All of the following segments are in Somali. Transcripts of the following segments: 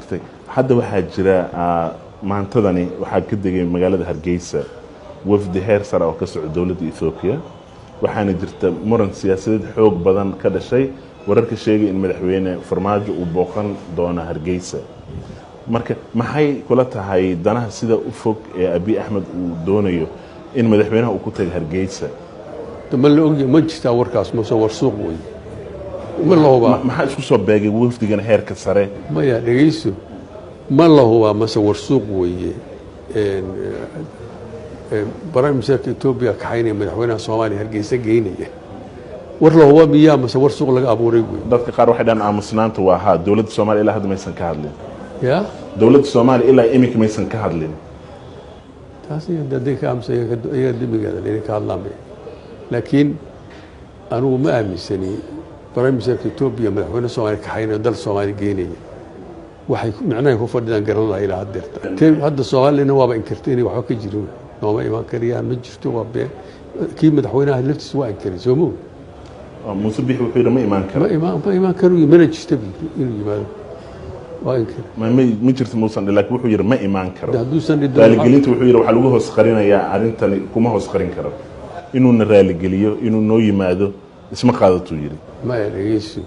Gartay. Hadda waxaa jira maantadani waxaa ka degay magaalada Hargeysa wafdi heer sare oo ka socda dowladda Ethoobiya, waxaana jirta muran siyaasadeed xoog badan ka dhashay wararka sheegay in madaxweyne Farmaajo uu booqan doono Hargeysa. Marka maxay kula tahay danaha sida u fog ee Abiy Axmed uu doonayo in madaxweynaha uu ku tago Hargeysa? Ma la ogyahay? Ma jirtaa warkaas mase war suuq wey? Ma la hubaa? Maxaa isku soo beegay wafdigan heerka sare? Maya, dhegeyso, ma la hubaa mase war suuq weeye? Prime ministerka Etoobiya kaxaynaya madaxweynaha Soomaaliya, Hargeysa geynaya, war la hubaa miyaa mase war suuq laga abuuray wey? Dadka qaar waxay dhahan aamusnaanta waa haa, dowladda Soomaaliya ilaa hadda maysan ka hadlin. Ya. Dowladda Soomaaliya ilaa iminka maysan ka hadlin. Taas hadday ka aamusa iyaga dembigeeda, inay ka hadlaan bay, laakiin anigu ma aaminsani prime ministerka Etoobiya madaxweyne Soomaaliya kaxaynayo, dal Soomaaliya geynaya. Waxay micnahay ku fadhidaan garan laha ilaa haddeerta. Hadda Soomaalina waaba inkirtay inay waxba ka jirin, nooma imaan kariyaan, ma jirto, waa been. Kii madaxweynaha laftiisa waa inkiray, soo mo? Muuse Bixi wuxuu yidhi ma imaan karo. Ma imaan karo, mana jirta inuu yimaado, waa inkiray. Ma jirto muusan dhi, laakiin wuxuu yidhi ma imaan karo. Hadduusan Raaligelinta wuxuu yidhi waxaa lagu hoos qarinayaa arrintani, kuma hoos qarin karo inuuna raaligeliyo, inuu noo yimaado isma qaadatuu yidhi. Maya, dhegeyso,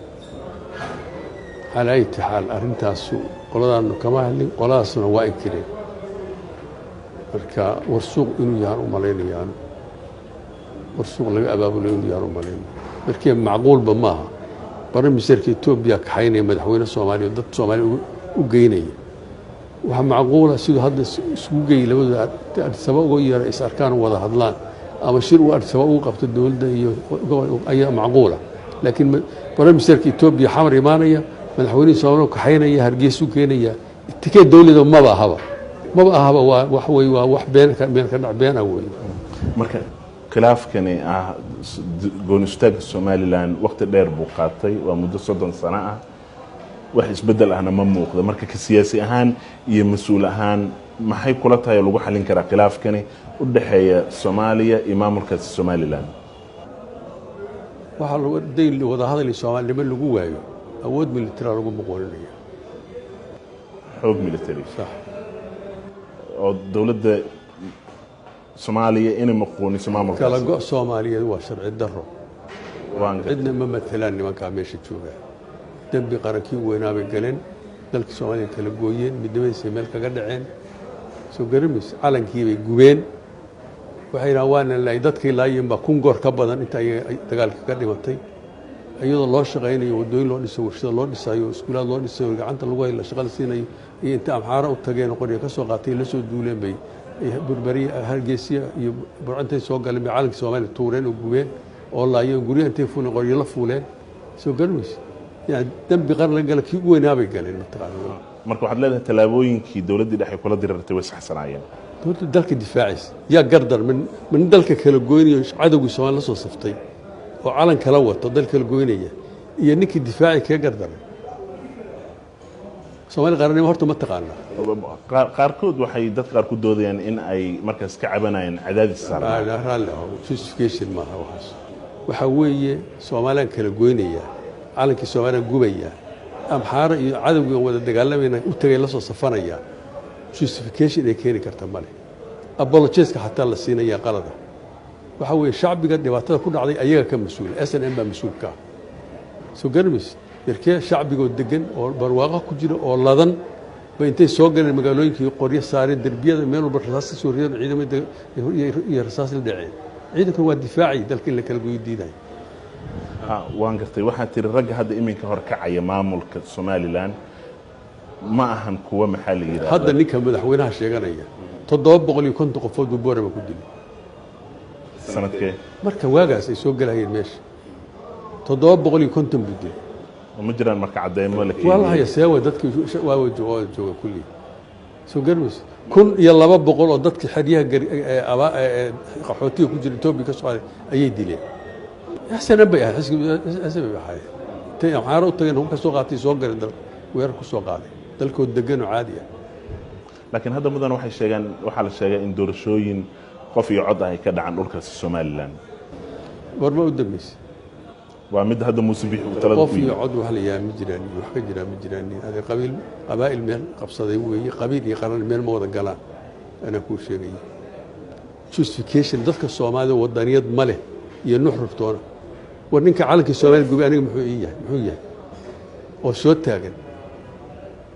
calaa ayati xaal arrintaasu qoladaanu kama hadlin, qoladaasna waa inkireen. Marka war suuq inuu yahaan u malaynayaan, war suuq laga abaabulayo inuu yahaan u malaynaya. Markii macquulba maaha prime ministerka Etoobiya kaxaynaya madaxweyne Soomaaliya oo dad Soomaaliya u geynaya. Waxaa macquula siduu hadda isugu geeyay labadooda Addis Ababa uga yeera, is arkaan, wada hadlaan, ama shir uu Addis Ababa ugu qabto dowladda iyo ayaa macquula. Laakiin prime ministerka Etoobiya Xamar imaanaya, madaxweynihii Soomaaliya kaxaynaya, Hargeysuu keenaya, tikee dowlada maba ahaba, maba ahaba. Waa wax wey, waa wax been ka dhac been ah wey. Marka khilaafkani ah gooni istaagka Somaliland waqti dheer buu qaatay, waa muddo 30 sano ah, wax isbeddel ahna ma muuqda. Marka ka siyaasi ahaan iyo mas-uul ahaan maxay kula tahay oo lagu xallin karaa khilaafkani u dhexeeya Soomaaliya iyo maamulkaasi Somaliland? Waxaa lagu dayn wadahadal Soomaalinimo lagu waayo, awood military lagu muqooninaya. Xoog military? Sax. Oo dowladda Soomaaliya inay maquuniso maamulkaasi? Kala go' Soomaaliyeed waa sharci daro. Waan gartay. Cidna ma matelaan nimankaa meesha jooga. Dembi qarankii weynaa bay galeen, dalkii Soomaaliya kala gooyeen, midnimadiisay meel kaga dhaceen, soo garamaysa, calankiibay gubeen. Waxay yidhahan waana laay, dadkii laayeen baa 1000 goor ka badan inta ayaga dagaalka ka dhimatay, iyadoo loo shaqaynayo, waddooyin loo dhiso, warshada loo dhisayo, iskuulaad loo dhisayo, gacanta lagu hayo, la shaqo la siinayo, iyo inta Amxaaro u tageen, qorya ka soo qaatay, la soo duuleen bay Burberiya, Hargeysiya iyo Burco intay soo galeen bay calankii Soomaaliya tuureen oo gubeen oo laayeen, guryaha intay fuuleen qoryo la fuuleen, soo garamaysa. Yani dembi qaran laga gala kii ugu weynaa bay galeen, mataqaana. Marka waxaad leedahay tallaabooyinkii dowladdii dhexe kula dirirtay way saxsanaayeen? Dowladda dalka difaacaysa yaa gardar min dalka kala goynayo, cadowgii Soomaaliya la soo saftay oo calan kala wato, dal kala goynaya, iyo ninkii difaaci kee gardaray? Soomaaliya qarannimo horta ma taqaanaa? Qaarkood waxay dad qaar ku doodayaan in ay markaas ka cabanayaan cadaadis saaran. Raalli aho, justification maaha waxaas. Waxaa weeye Soomaaliyaan kala goynaya, calankii Soomaaliyaan gubaya, Amxaaro iyo cadowgii aan wada dagaalamayna u tagay la soo safanaya, justification ay keeni karta male. Apologies-ka xataa la siinaya qalada. Waxaa weeye shacbiga dhibaatada ku dhacday ayaga ka mas-uula, SNM baa mas-uul ka ah, soo garamaysid. Yarkee shacbigoo degan oo barwaaqo ku jira oo ladan bay intay soo galeen magaalooyinkii qoryo saareen, derbiyada meel walba rasaas ka soo rideen, ciidamada iyo rasaas la dhaceen. Ciidankan waa difaaci dalka in la kala goyo diiday. Waan gartay. Waxaad tiri ragga hadda iminka horkacaya maamulka Somaliland ma ahan kuwa, maxaa la yidhahdaa? Hadda ninka madaxweynaha sheeganaya 750 qofood buu Boorama ku dilay. Sanadkee? Marka waagaas ay soo galahayeen meesha 750 buu dilay. Oo ma jiraan marka cadeymo la Waa la keeniyey? Haya seewa dadkii waa jooga kulli, soo garmaysa. 1200 oo dadkii xeryaha qaxootiga ku jira Etoobiya ka socday ayay dileen. SNM bay ahayd, xisbi SNM bay ahayd. Intay Amxaaro u tageen, hub ka soo qaatay, soo galeen dalka, weerar ku soo qaaday dalkood degan oo caadi ah. Laakiin hadda mudan waxay sheegaan, waxaa la sheegaa in doorashooyin qof iyo cod ah ay ka dhacaan dhulkaasi Somaliland. Warma u dambeysay? Waa mid hadda Muuse Biixi uu talada qof ku iyo yimid. Cod wax la yahaa ma jiraan, wax ka jiraa ma jiraan. Ade qabiil, qabaa'il meel qabsaday weeye. Qabiil iyo qaran meel ma wada galaan. Anaa kuu sheegaya justification. Dadka Soomaalida wadaniyad ma leh iyo nuxruftoona. War ninka calankii Soomaaliya gubay aniga muxuu ii yahay? Muxuu yahay oo soo taagan?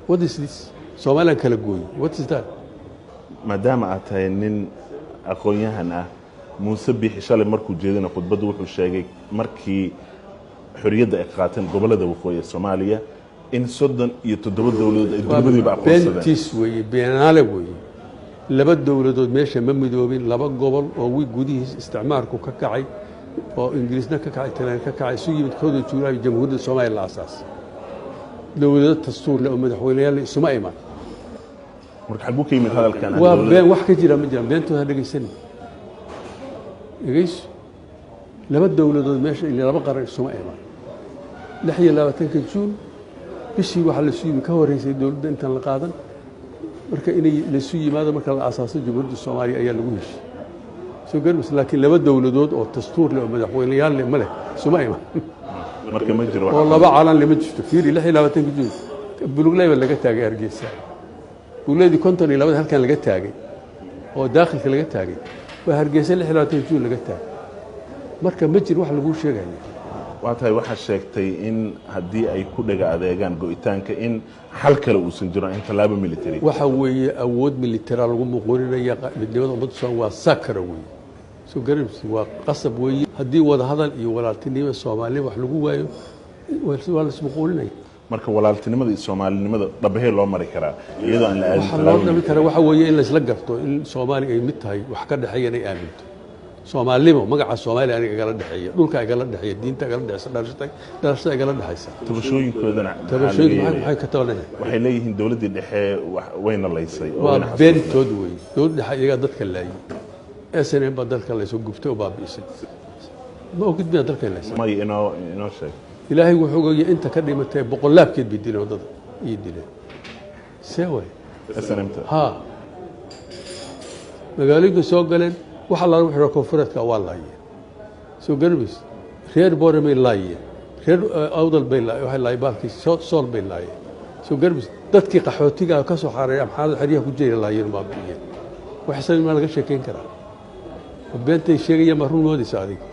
What is this? Soomaaliyan kala gooye, what is that? Maadaama aad tahay nin aqoon-yahan ah, Muuse Biixi shalay markuu jeedina khudbaddu wuxuu sheegay markii xorriyadda ay qaateen gobollada waqooyi ee Soomaaliya in 37 dowladood ay durbadiiba aqoonsadeen. Beentis weeye, beenaale weeye. Laba dowladood meesha ma midoobin. Laba gobol oo wi gudihiis isticmaarku ka kacay oo Ingiriisna ka kacay, Talyaan ka kacay, isu yimid 1 Juulaay Jamhuuriyadda Soomaaliya la aasaasay. Dowlado dastuur leh oo madaxweyneyaal leh isuma iman. Marka xaguu ka yimid hadalkan ah waa dowladda? Been, wax ka jira ma jiraan. Beentooda ha dhegaysanin, dhegayso. Laba dowladood meesha iyo laba qaran isuma iman. 26-ka Juun bishii waxaa laisu yimi ka horreysay dowladda intaan la qaadan. Marka inay laisu yimaado marka la aasaaso Jamhuuriyadda Soomaaliya ayaa lagu heshiy, soo garmas. Laakiin laba dowladood oo dastuur leh oo madaxweyneyaal leh ma leh, isuma iman. Marka ma jiro oo laba calan lema jirto. Fiiri, 26-ka Juun bulugley baa laga taagay Hargeysa. Bulugleydii 52-da halkan laga taagay oo daakhilka laga taagay waa Hargeysa 26-ka Juun laga taagay. Marka ma jiro wax laguu sheegaya. Waa tahay. Waxaa sheegtay in haddii ay ku dhaga adeegaan go'itaanka in xal kale uusan jiro in tallaabo military. Waxa weeye awood militara lagu muquurinaya midnimada ummadda Soomaaliya waa sakara weeye, soo garamsi. Waa qasab weeye. Haddii wadahadal iyo walaaltinimo Soomaaliya wax lagu waayo, waa la ismuquurinaya. Marka walaaltinimada iyo soomaalinimada dhabahee loo mari karaa iyadoo aan la aadin Waxaa loo tallaabo dhami military? karaa waxa weeye in laysla garto in Soomaaliya ay mid tahay, wax ka dhexeeya inay aaminto Soomaalnimo. Magaca Soomaaliya aniga igala dhexeeya, dhulka igala dhexeeya, diinta igala dhexeysa, dhalashada igala dhexeysa. Tabashooyinkoodana maxaa laga Tabashooyinku maxay yeelaya? Maxay ka tabanayaan? Waxay leeyihiin dowladdii dhexe wayna laysay oo Waa wayna xasuusnay. beentood weeye. Dowlad dhexe iyagaa dadka laayay. SNM baa dalka laysoo gubtay oo baabi'isay. Ma ogid miyaa dalka laysay? May, inoo sheeg. Ilaahay wuxuu ogyahay inta ka dhimatay. Boqolaabkeed bay dileen waddada iyo dileen. See way? SNMta? Haa, magaalooyinka soo galeen, wax allaala wixii koonfureedka waa laayeen, soo garamaysa. Reer Booremay laayeen, reer Awdal bay waxay laayeen, baalkii Sool bay laayeen, soo garamaysa. Dadkii qaxootiga ka soo xaareeyay Amxaarada xeryaha ku jiray laayeen, baabi'iyeen. Wax isaga maa laga sheekeyn karaa? Ma beentay sheegayaan baa run moodaysa adiga?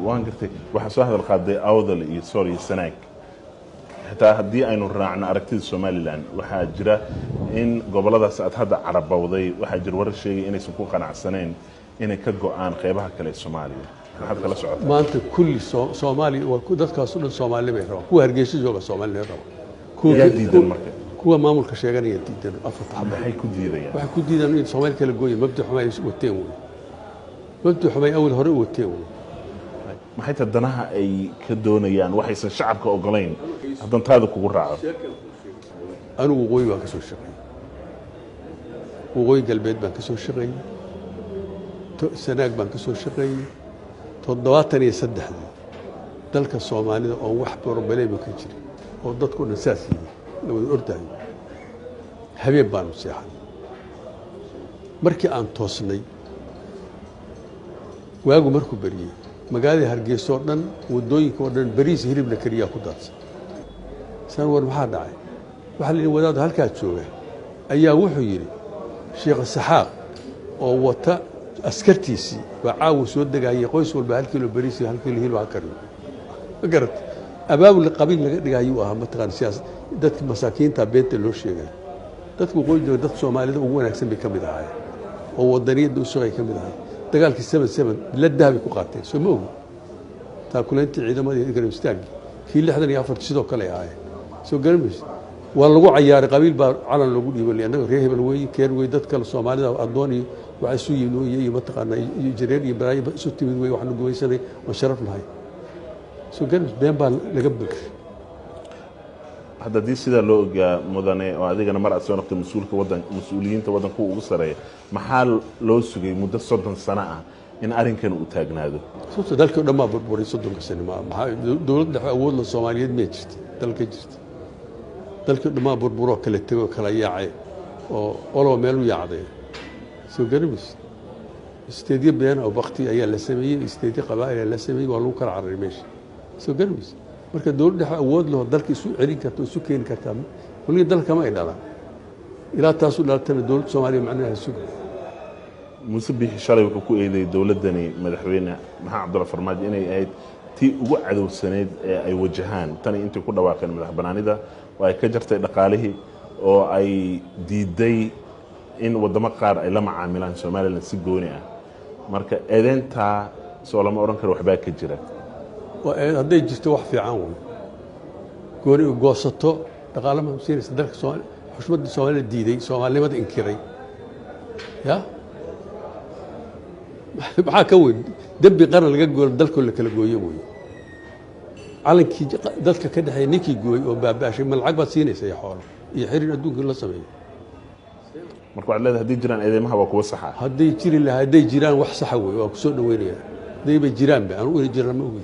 Waan gartay. Waxaa soo hadal qaaday Awdal iyo Sool iyo Sanaag. Xitaa haddii aynu raacno aragtida Somalilan, waxaa jira in gobolladaas aad hadda carabowday, waxaa jira warar sheegay inaysan ku qanacsanayn inay ka go'aan qeybaha kale ee Soomaaliya. Maxaad kala socotaa? Maanta kulli Soomaaliya waa dadkaas o dhan Soomaali bay rabaan. Kuwa Hargeysa jooga Soomaali raba. Kuwa Yaa diidan marka? Kuwa maamulka sheeganaya diidan, afarta xaba. Maxay ku diidayaan? Waxay ku diidaan in Soomaali kala gooya. Mabda xumay ay wateen wey, mabda xumay awal hore u wateen wey. Maxay tahay danaha ay ka doonayaan waxaysan shacabka ogolayn haddantaada kugu raaco? Anigu waqooyi baan ka soo shaqeeyey, Waqooyi Galbeed baan ka soo shaqeeyey, Sanaag baan ka soo shaqeeyey. 73-dii dalka Soomaalida oo wax problem ka jirin oo dadku dhan saas yihiin la wada ordayo, habeen baanu seexanay. Markii aan toosnay, waagu markuu beriyey, magaalada Hargeysa oo dhan, waddooyinka oo dhan bariis hilib la kariyaa ku daadsan. San war maxaa dhacay? Waxaa la yidhi wadaad halkaa jooga ayaa wuxuu yidhi Sheekh Saxaaq oo wata askartiisii baa caawa soo degaayay, qoys walba 1 kiilo bariis iyo 1 kiilo hilib ha kariyo. Ma garat? Abaabul qabiil laga dhigayuu ahaa, mataqaan, siyaasad. Dadka masaakiinta beenta loo sheegayo. Dadka waqooyi jooga dadka Soomaalida ugu wanaagsan bay ka mid ahaayeen oo wadaniyadda u shaqay ka mid ahaayeen. Dagaalkii 7-7 la dahabay ku qaateen, soo ma ogi? Taakuleyntii ciidamadii garab istaagii kii 64 sidoo kale ay ahaayeen, soo garamaysa. Waa lagu cayaaray, qabiil baa calan loogu dhiibanay. Annaga reer hebel weeye, keer wey, dad kale Soomaalida addoon iyo waxa isu yimid weye iyo mataqaanaa iyo jareer iyo balaayo isu timid weye. Waxaanu gumaysanay oon sharaf lahay, soo garamaysa. Been baa laga buuxay. Hadda haddii sidaa loo ogaa, mudane, oo adigana mar aad soo noqtay mas-uulka wadan, mas-uuliyiinta waddanka kuwa ugu sareeya, maxaa loo sugay muddo 30 sano ah in arrinkan uu taagnaado? Sababta dalkii o dhan baa burburay 30-ka sano. Maxaa dowlad dhexe awood la Soomaaliyeed miyaa jirta dalka jirta? Dalkii o dhan baa burburoo kala tegay oo kala yaacay oo qoloba meel u yaacday, soo garamaysa. Isteedyo been oo bakti ayaa la sameeyey, isteedyo qabaa'il la sameeyey, waa lagu kala cararay meesha. Soo garamaysa? Marka dowlad dhexe awood leho dalka isu celin karta oo isu keeni kartaa weligii dalka kama ay dhalaan. Ilaa taasu dhalatana dowladda Soomaaliya macnaha suga. Muuse Biixi shalay wuxuu ku eedeeyey dowladdani madaxweyne Maxamed Cabdulla Farmaajo inay ahayd tii ugu cadowsaneyd ee ay wajahaan tani intii ku dhawaaqeen madax banaanida, oo ay ka jartay dhaqaalihii, oo ay diiday in waddamo qaar ay la macaamilaan Somalilan si gooni ah. Marka eedeyntaa soo lama odhan karo waxbaa ka jira? Hadday jirto wax fiican wey. Gooni u goosato dhaqaale ma siinaysa dalka Soomaali, xushmadda Soomaalida diiday, soomaalinimada inkiray, ya maxaa ka weyn? Dembi qaran laga goolo dalkoo la kala gooyo wey. Calankii dadka ka dhexeeya ninkii gooy oo baabaashay, ma lacag baad siinaysa iyo xoolo iyo xiriir adduunka la sameeyo? Marka waxaad leedahay haddii jiraan eedeymaha waa kuwa saxa. Hadday jiri lahaa, hadday jiraan wax saxa wey, waa ku soo dhaweynaya. Haddayba jiraanba, anugu inay jiraan ma ogi.